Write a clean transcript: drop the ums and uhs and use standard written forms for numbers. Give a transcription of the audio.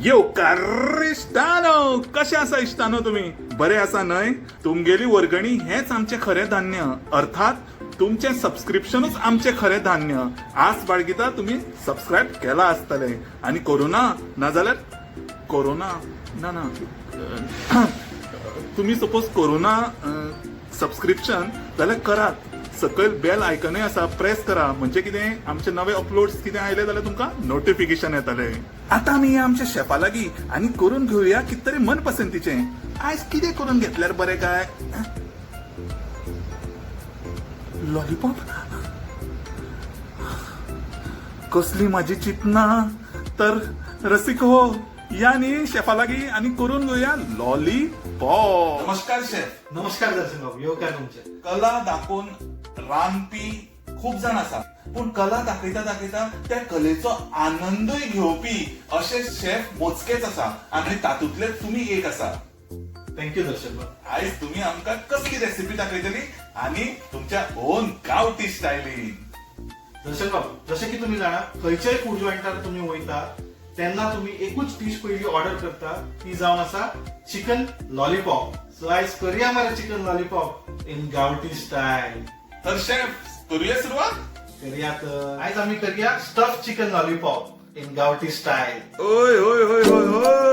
यो इश्टानो, कशे आसा इश्टानो? तुमी बरे आसा न्हय? तुमगेली वर्गणी हेच आमचें खरें धान्य, अर्थात तुमचें सबस्क्रिप्शनूच आमचें खरें धान्य. आस बाळगिता तुमी सबस्क्रायब केला आसतलें आनी करुना नाजाल्यार कोरोना ना ना तुमी सपोज करुना सबस्क्रिप्शन जाल्यार करात. सकयल बेल आयकनय आसा, प्रेस करा, म्हणजे कितें, आमचे नवे अपलोड्स कितें आयले जाल्यार तुमकां नोटिफिकेशन येतलें. आतां आमी या आमच्या शेफा लागीं आनी करून घेवया कितें तरी मनपसंतीचें. आयज कितें करून घेतल्यार बरें काय? लॉलीपॉप? कसली माझी चिंतना. तर रसिक हो, या न्ही शेफा लागीं आनी करून घेवया लॉलीपॉप. नमस्कार शेफ. नमस्कार दर्शन बाबू, येवकार तुमचे. कला दाखोवन रांदपी खूब जाण आसा, पूण कला दाखयता दाखयता त्या कलेचो आनंदूय घेवपी अशे शेफ मोजकेच आसा आनी तातूंतले तुमी एक आसा. Thank you दर्शन बाबू. आयज तुमी आमकां कसली रेसिपी दाखयतली आनी तुमच्या ओन गांवठी स्टायलीन? दर्शन बाबू, जशें की तुमी जाणा, खंयच्याय फूड जॉयंटार तुमी वयता तेन्ना तुमी एकूच डीश पयली ऑर्डर करता, ती जावन आसा चिकन लॉलीपॉप. सो आयज करूया मरे चिकन लॉलीपॉप इन गांवठी स्टायल. तर शेफ, करूया सुरवात? करूया. तर आयज आमी करूया स्टफ चिकन लॉलीपॉप इन गांवठी स्टायल. ओय होय होय होय होय.